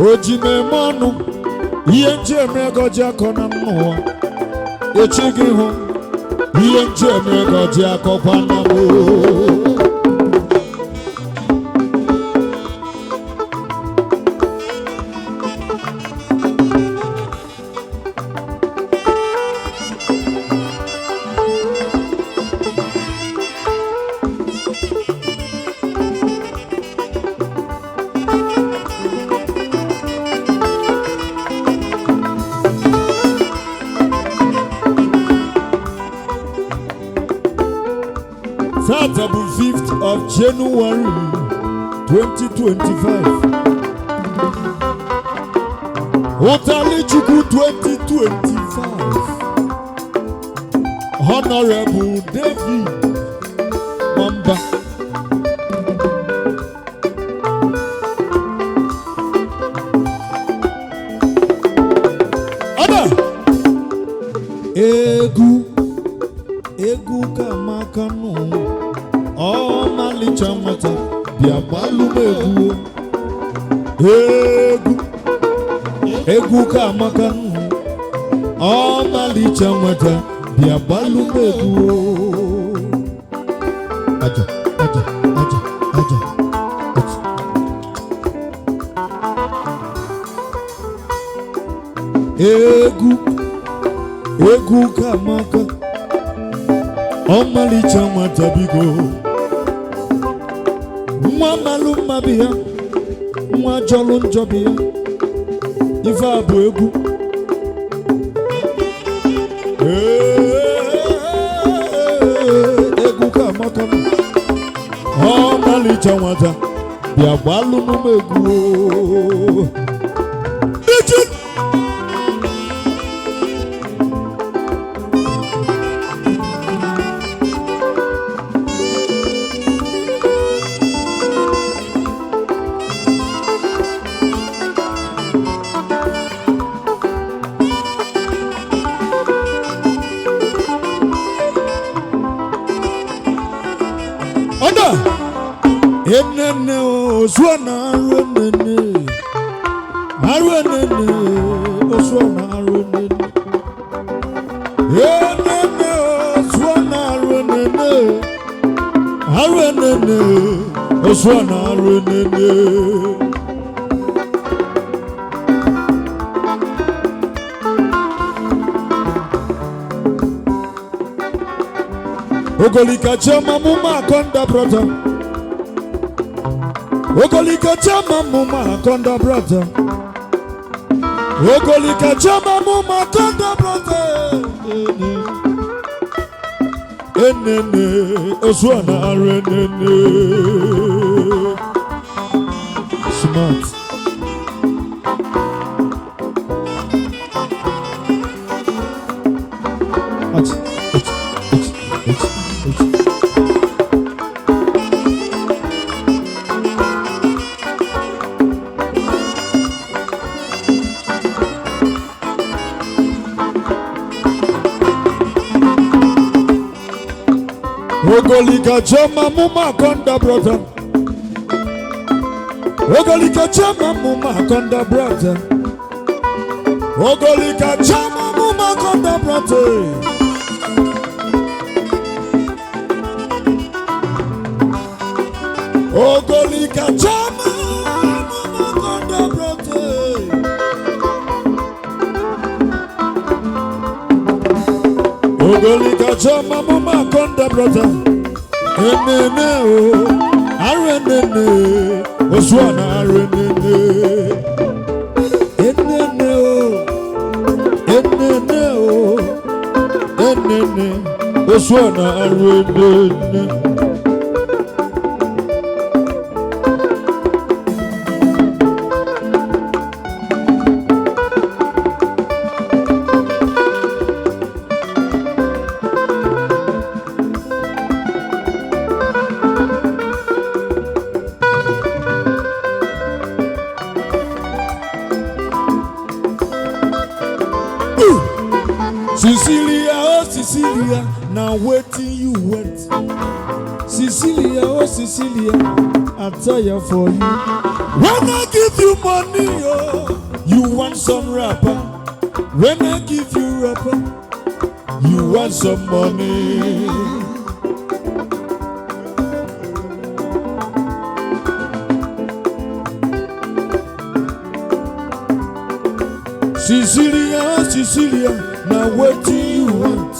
O ji m eme ọnụ, ihe nji eme ego ji akọ na mmụọ. Echi gị hụ, ihe nji eme ego ji akọkwa na mmụọ. Tata bụ 5th of January 2025. Ụtalị Chukwu 2025. Honorable David Nwamba. Ọda! Egwu, egwu ka maka nụ. Ọmalịcha nwata bịa gbalụ m egwu egwu egwu ka amaka nụ ọmalịcha nwata bịa gbalụ m egwu aja aja aja aja aja. Egwu egwu ka amaka ọmalịcha nwata biko nwa malụ mma bi ya nwa jọlụ njọ bi ya ife a bụ egwu. Ee, egwu ka amaka m ọmalịcha nwata bịa gbalụ m egwu Ije! Ọ̀dà! Enene ozu na arụ enene arụ enene ozu na arụ enene enene ozu na arụ enene arụ enene ozu na arụ enene. Ogolika chama muma konda brother. Ogolika chama muma konda brother. Ogolika chama muma konda brother. Enene ozuana arenene. Smart. Aç, aç, aç, aç, aç. Ogolika chama muma konda brother. Ogolika chama muma konda brother. Ogolika chama muma konda brother. Ogolika chama muma konda brother. Ogolika chama muma konda brother. Enene o, arenene, osuana arenene. Enene o, enene o, enene, osuana arenene. Cecilia, oh Cecilia, now wetin you want? Cecilia, oh Cecilia, I tire for you. When I give you money, oh, you want some rapper. When I give you rapper, you want some money. Cecilia, oh Cecilia, now what do you want?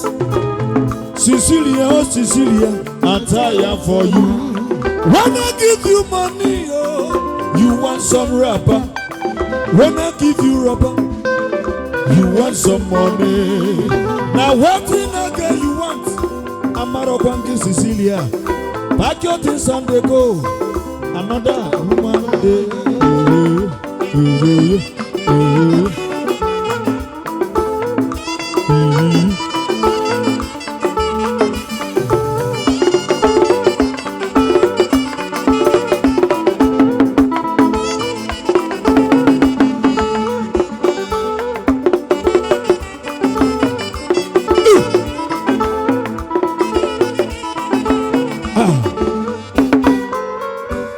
Cecilia, oh Cecilia, I tire for you. When I give you money, oh, you want some rapper. When I give you rubber, you want some money. Now what in a girl you want? Amarokwanki Cecilia, pack your things and they go. Another woman day.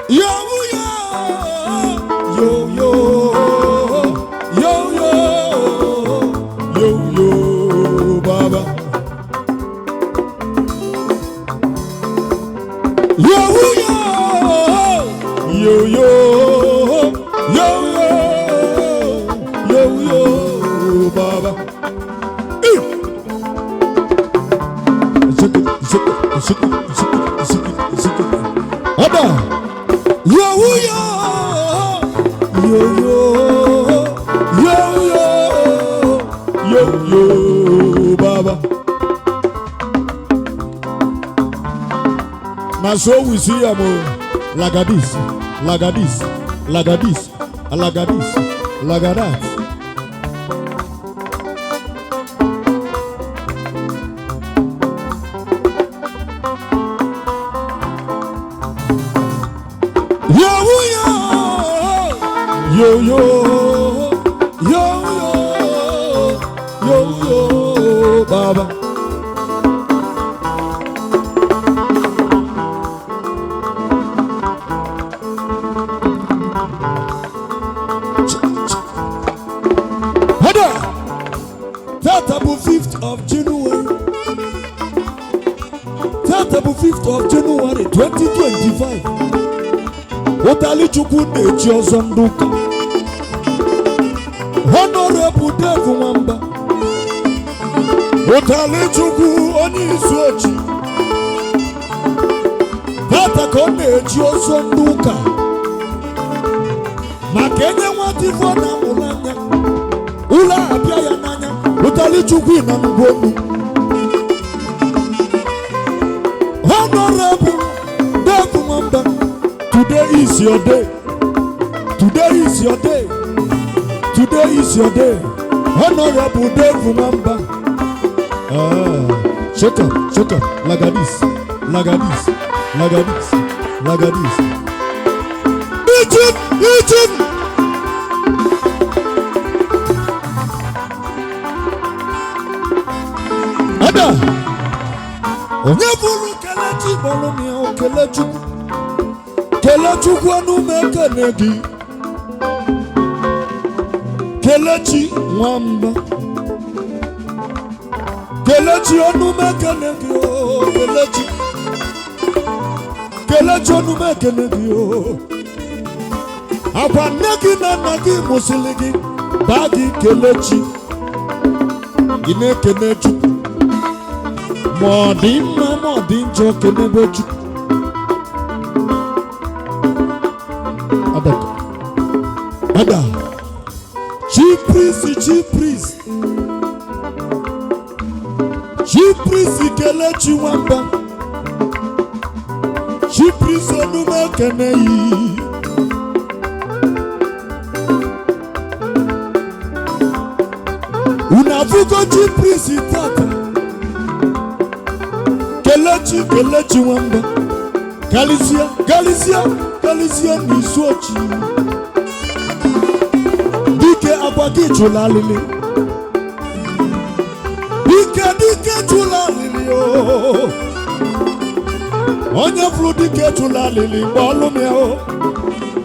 Yo yo yo yo yo yo yo yo baba. Yo yo yo yo yo yo yo baba. Ziki ziki ziki ziki ziki ziki. Abba. Yo yo yo yo yo yo yo yo baba. Na so we see am o, like this, like this, like this, like this, like that. Yo yo yo yo yo yo yo baba. Hada. Tata bụ 5th of January. Tata bụ 5th of January 2025. Ụtalị Chukwu na-echi ọzọ ndị ụka. Honorable Dave Nwamba. Ụtalị Chukwu onye izu ochi. Tata ka ọ na-echi ọzọ ndị ụka. Maka enye nwata ife ọ na-amụ n'anya. Ụlọ abịa ya n'anya. Ụtalị Chukwu nọ n'ugbo. Honorable Dave Nwamba. Today is your day. Today is your day. Today is your day. Honorable Dave Nwamba. Ah, shake up, shake up, like this, like this, like this, like this. Egypt, Egypt. Ada. Onye bụrụ Kelechi kpọrọ m ya o Kelechukwu. Kelechukwu ọnụ m ekene gị. Kelechi Nwamba. Kelechi ọnụ m ekene gị o Kelechi. Kelechi ọnụ m ekene gị o. Akwa nne gị na nna gị mụsịrị gị baa gị Kelechi. Ị na-ekene Chukwu. Ma ọ dị mma ma ọ dị njọ kenebe Chukwu. Adaka. Ada. Chief priest, chief priest. Chief priest Kelechi Nwamba. Chief priest ọnụ m ekene yi. Unu afụgo chief priest tata. Kelechi Kelechi Nwamba. Kalisia, Kalisia, Kalisia n'izu ochi. Dike akwa gị chụrụ alili. Dike dike chụrụ alili o. Onye fụrụ dike chụla alịlị mgbe ọlụ m ya o.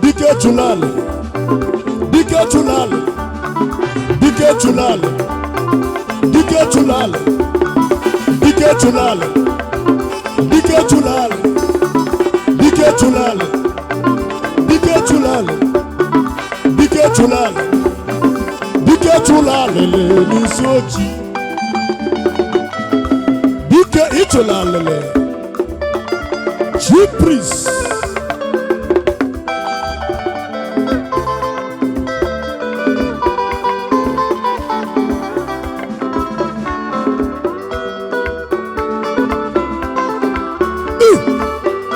Dike chụla alịlị, dike chụla alịlị, dike chụla alịlị, dike chụla alịlị, dike chụla alịlị, dike chụla alịlị, dike chụla alịlị, dike chụla alịlị, dike chụla alịlị, dike chụla alịlị n'isi ochi. Dike ịchụla alịlị. Chief priest.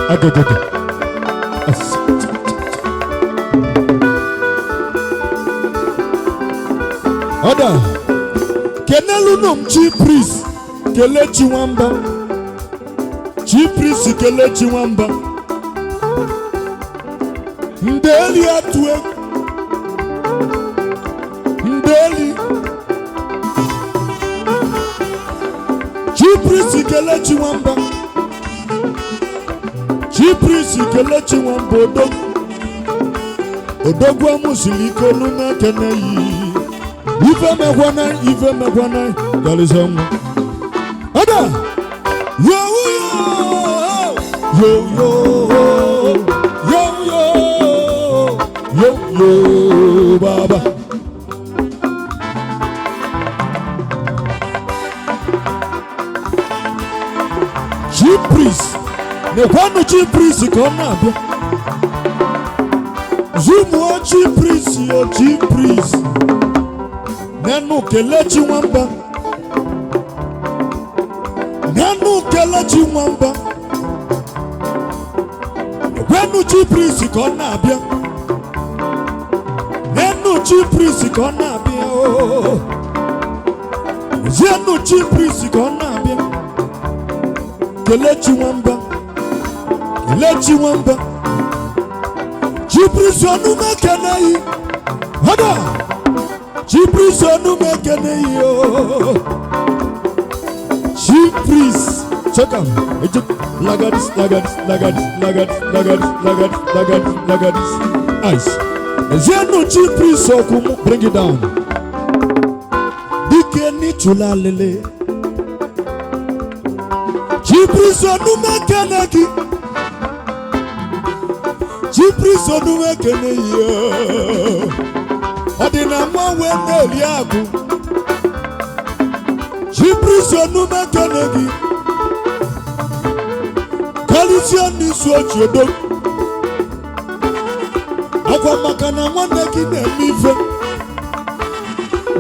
Agagada. As- Ọda. Kenelu m chief priest Kelechi Nwamba. Chief priest Kelechi Nwamba. Ndeli atụ egwu. Ndeli. Chief priest Kelechi Nwamba. Chief priest Kelechi Nwamba odogwu. Odogwu amụsiri ike olu na-ekene yi. Ife mekwana, ife mekwana, galịsị nwa. Ọda! Yo yo yo yo yo yo yo yo baba. Chief priest, nekwanụ chief priest ka ọ na-abịa. Zumuo chief priest yo, chief priest. Nenu Kelechi Nwamba. Nenu Kelechi Nwamba. Nenu chief priest ka ọ na-abịa. Nenu chief priest ka ọ na-abịa ooo. Zienu chief priest ka ọ na-abịa. Kelechi Nwamba. Kelechi Nwamba. Chief priest ọnụ m ekene yi. Hada! Chief priest ọnụ m ekene yi ooo. Chief priest. Check am. Eje lagadis lagadis lagadis lagadis lagadis lagadis lagadis lagadis. Ice. Ezienu chief priest ọkụ bring it down. Dike n'ịchụla alele. Chief priest ọnụ m ekene gị. Chief priest ọnụ m ekene yi ooo. Ọ dị na mma wee na-eri akụ. Chief priest ọnụ m ekene gị. Karịsịa n'isi ochi odo. Ọkwa maka na nwanne gị na-eme ife.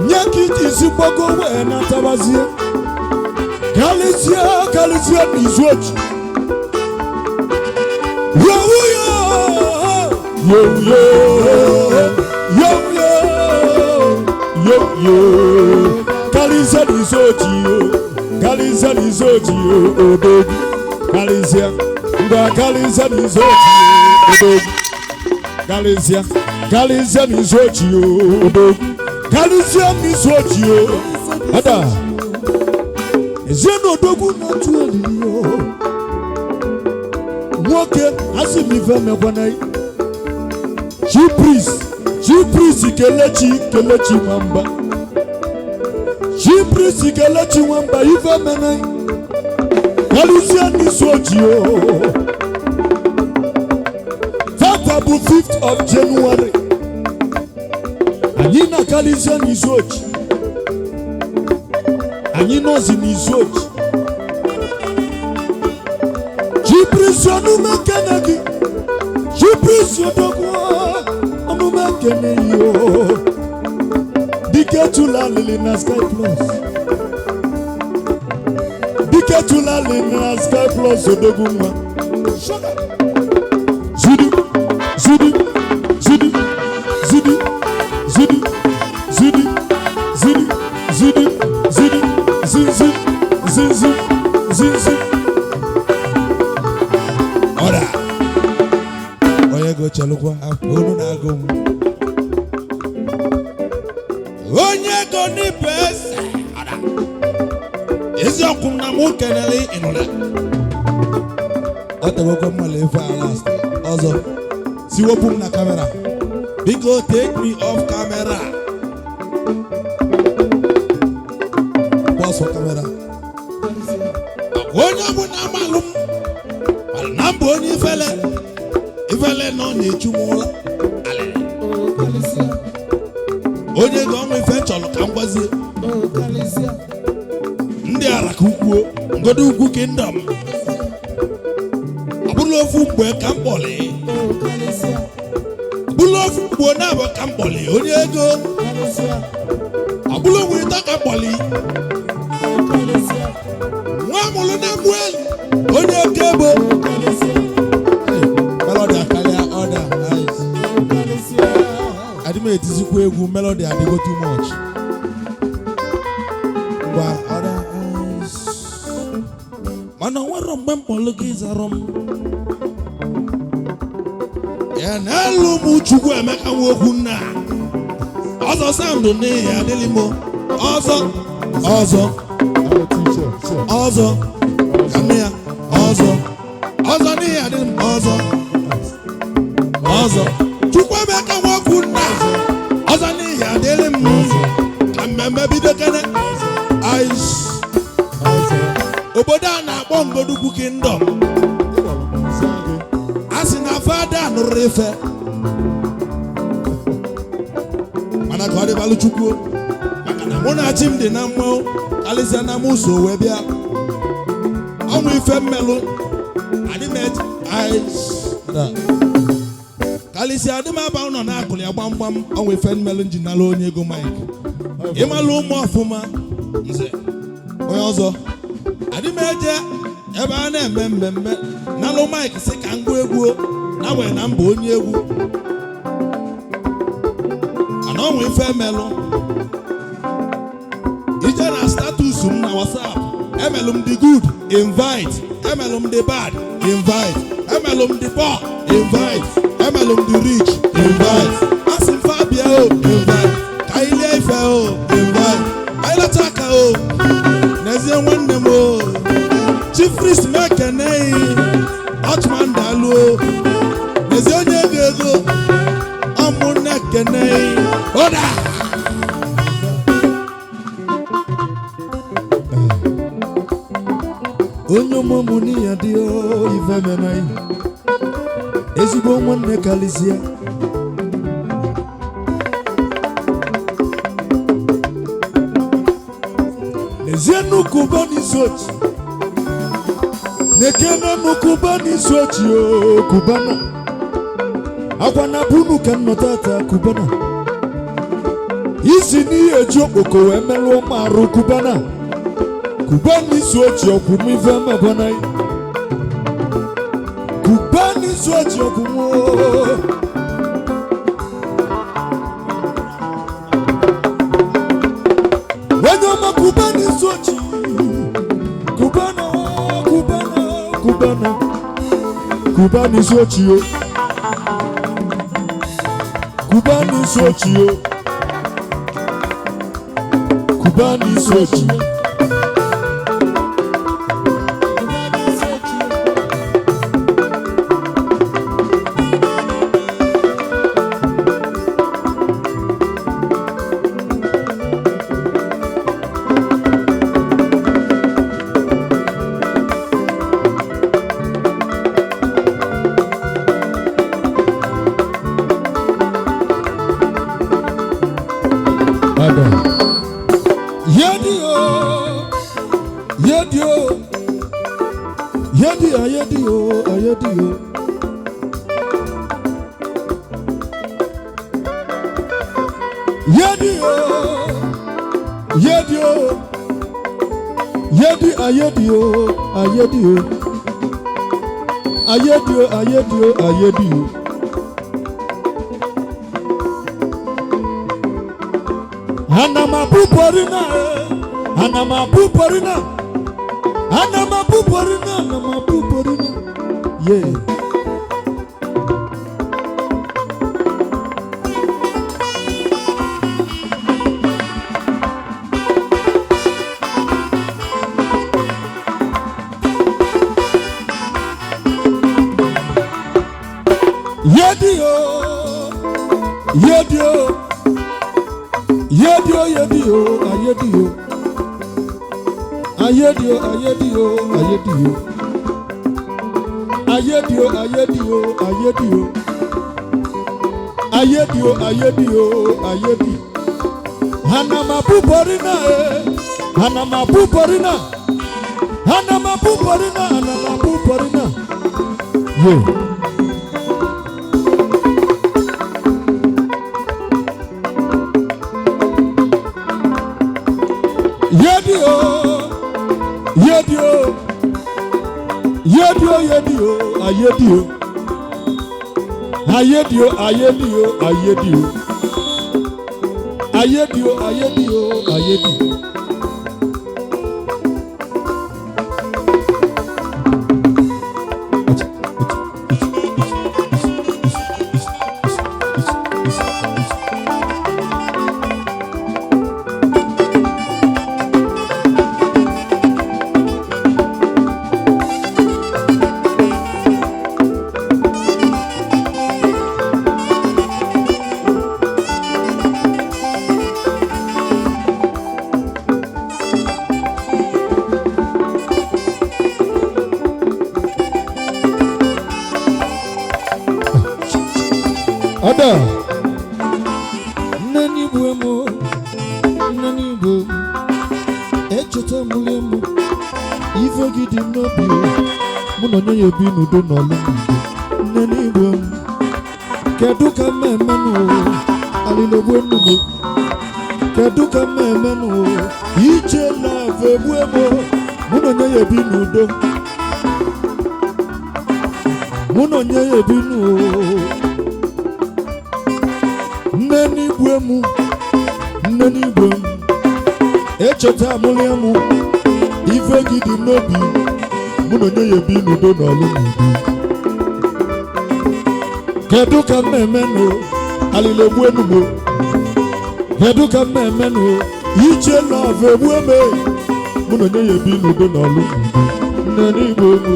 Nye ka iji isi gbago wee natabazie. Karịsịa, karịsịa n'izu ochi. Yo yo yo yo yo yo yo yo. Karịsịa n'izu ochi yo. Karịsịa n'izu ochi yo odogwu. Karịsịa ngwa, karịsịa n'izu ochi yo odogwu. Karịsịa, karịsịa n'izu ochi yo odogwu. Karịsịa n'izu ochi yo. Ada. Ezienu odogwu na-atụ elili yo. Nwoke asị m ife mekwana. Chief priest, chief priest Kelechi, Kelechi Nwamba. Chief priest Kelechi Nwamba ife mena. Karịsịa n'isi oji o. Tata bụ 5th of January. Anyị na-akarịsịa n'izu oji. Anyị nọzi n'izu oji. Chief priest ọnụ m ekene gị. Chief priest odogwu ọnụ m ekene yi o. Dike tụla alili na Sky Plus. Dike tụla alili na Sky Plus odogwu nwa. Zidi, zidi, zidi, zidi, zidi, zidi, zidi, zidi, zidi, zinzi, zinzi, zinzi. Ọra onye ego, chelụkwa olu na-agụ m. Onye ego n'ibe eze, ọra eziokwu m na mụ kenele ịnụla. Ọ tegokwe mmala ife a last. Ọzọ si wepụ m na camera, biko, take me off camera. Bọsụ camera. Onye ọbụla amalụ m mana na mbụ onye ifele ifele nọ na-echu m ụla alịrị. Onye ga ọnwa ife chọrọ ka m gwazie ndị ara ka ukwuo ngodo ugwu kingdom. Ọ bụrụ ofu mgbe ka m kpọlị, ọ bụrụ ofu mgbe na-abụ ka m kpọlị onye ego, ọ bụrụ ogbe ịtọ ka m kpọlị nwa amụrụ na mgbu elu onye oke ebo. Melody akarịa ọda ice. Adị m etizikwa egwu, melody adịgo too much. Ngwa ọda ice. Mana nwere mgbe m kpọrọ gị zara m ya n'elu m. Chukwu Emeka nwe okwu nna ọzọ sound n'ihi adịghị m ọzọ ọzọ ọzọ ka nne ya ọzọ ọzọ n'ihi adịghị m ọzọ ọzọ. Chukwu Emeka nwe okwu nna ọzọ n'ihi adịghị m ka mmemme bido kene ice. Obodo a na-akpọ Ngodugwu Kingdom, a sị na fada nụrụ ife, mana ka ọ dịbalụ Chukwu, maka na mụ na chi m dị na mmanwụ karịsịa na mụ so wee bịa ọnwụ ife mmelụ adị m eji ice karịsịa adị m aba ụlọ na-akụlị ya gbamgbam. Ọnwụ ife mmelụ nji nala onye ego mike ịmalụ ụmụ ọfụma nze onye ọzọ. Adị m eje ebe a na-eme mmemme nalụ mike sị ka m gụọ egwu na wee na mba onye egwu, mana ọnwụ ife emelụ ije na status m na WhatsApp. Emelụ m the good invite, emelụ m the bad invite, emelụ m the poor invite, emelụ m the rich invite. Asị m fa bịa o invite, ka anyị lie ife o invite, ka anyị lata aka o. N'ezie nwanne m o, Chief Priest m ekeneghị Ọchman, dalụ o. N'ezie onye ego ego ọmụ na-ekeneghị ụda. Onye ọmụmụ n'iya dị o ife menaghị ezigbo nwanne kalịsịa. N'ezie nnukwu ụba n'izu ochi na-ekene nnukwu ụba n'izu ochi o kubana akwa na bunu ka nnọtata kubana isi n'ihe eji okpoko wee melụọ m arụ kubana kuba n'izu ochi ọkwụ m ife mebana kuba n'izu ochi ọkwụ m o. Onye ọma kuba n'izu ochi kubana kubana kubana kuba n'izu ochi o kuba n'izu ochi o kuba n'izu ochi. Ada. Yedi o, yedi o, yedi ayedi o, ayedi o. Yedi o, yedi o, yedi ayedi o, ayedi o. Ayedi o, ayedi o, ayedi o. Ana m abụbọrị na, ana m abụbọrị na, ana m abụbọrị na, ana m abụbọrị na, yeah. Yedio, yedio, yedio, yedio, ayedio, ayedio, ayedio, ayedio, ayedio, ayedio, ayedio, ayedio, ayedio, ayedi. Hanamabuborina, hanamabuborina, hanamabuborina, hanamabuborina. Yeah. Yedio, yedio, yedio, yedio, ayedio, ayedio, ayedio, ayedio, ayedio, ayedio, ayedio. Ada nani buemo nani bu echeta mulemo ife gị dị n'obi mụ na onye ya ebi n'udo n'ọlụ n'udo nani buemo kedu ka mmemme nụ alịlogbu enugwu kedu ka mmemme nụ ije love egbuemo mụ na onye ya ebi n'udo mụ na onye ya ebi n'udo. Nne n'igwe m echeta amụlịa m ife gị dị n'obi mụ na onye ya ebi n'udo n'ọlụ n'udo kedu ka mmemme nụ alịla egbu enugbo kedu ka mmemme nụ ije love egbu eme mụ na onye ya ebi n'udo n'ọlụ n'udo nne n'igwe m.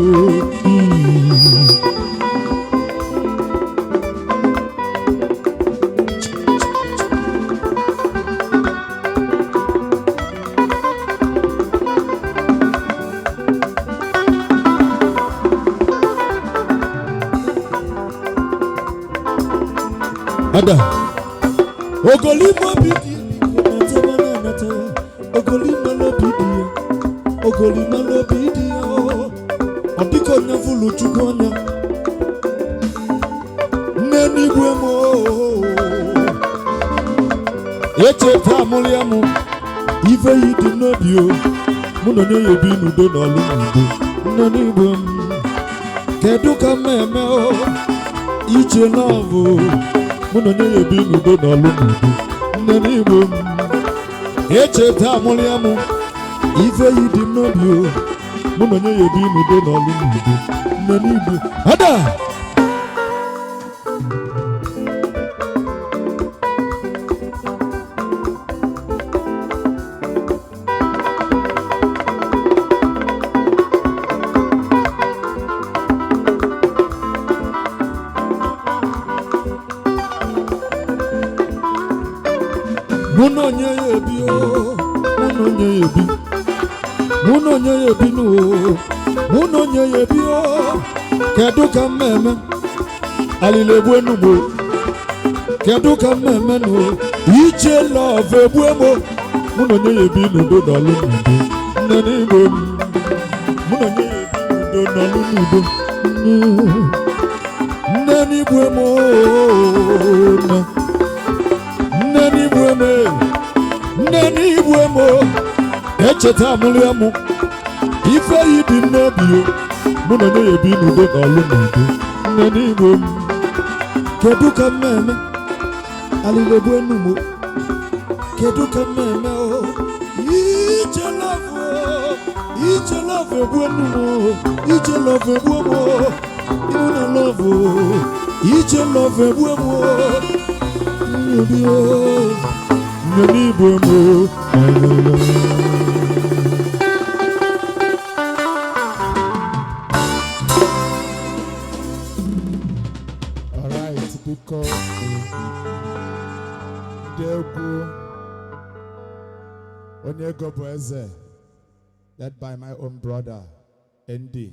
Ada ogolimo bidi nata ogolimo lo bidi ogolimo lo bidi odiko nya fulu chukwu anya nne n'igwe m echeta amụlịa m ife yi dị n'obi o mụ na onye ya ebi n'udo n'ọlụ n'udo nne n'igwe m kedu ka mmemme o ije love mụ na onye ya ebi n'udo n'ọlụ n'udo nne n'igwe m echeta amụlịa m ife yi dị n'obi o mụ na onye ya ebi n'udo n'ọlụ n'udo nne n'igwe. Ada mụ na onye ya ebi o mụ na onye ya ebi mụ na onye ya ebi nụ o mụ na onye ya ebi o kedu ka mmemme alịla egbu enugbo kedu ka mmemme nụ ije love egbu emo mụ na onye ya ebi n'udo n'ọlụ n'udo nne n'igwe m mụ na onye ya ebi n'udo n'ọlụ n'udo nne n'igwe m nne nne n'igwe m nne n'igwe m echeta amụlịa m ife yi dị m n'obi o mụ na onye ya ebi n'udo n'ọlụ n'udo nne n'igwe m kedu ka mmemme alịla egbu enugbo kedu ka mmemme o ije love ije love egbu enugbo ije love egbu m ịhụ na love ije love egbu m nne n'igwe m. All right. Biko, ndị egwu, onye ego bụ eze, led by my own brother, Andy.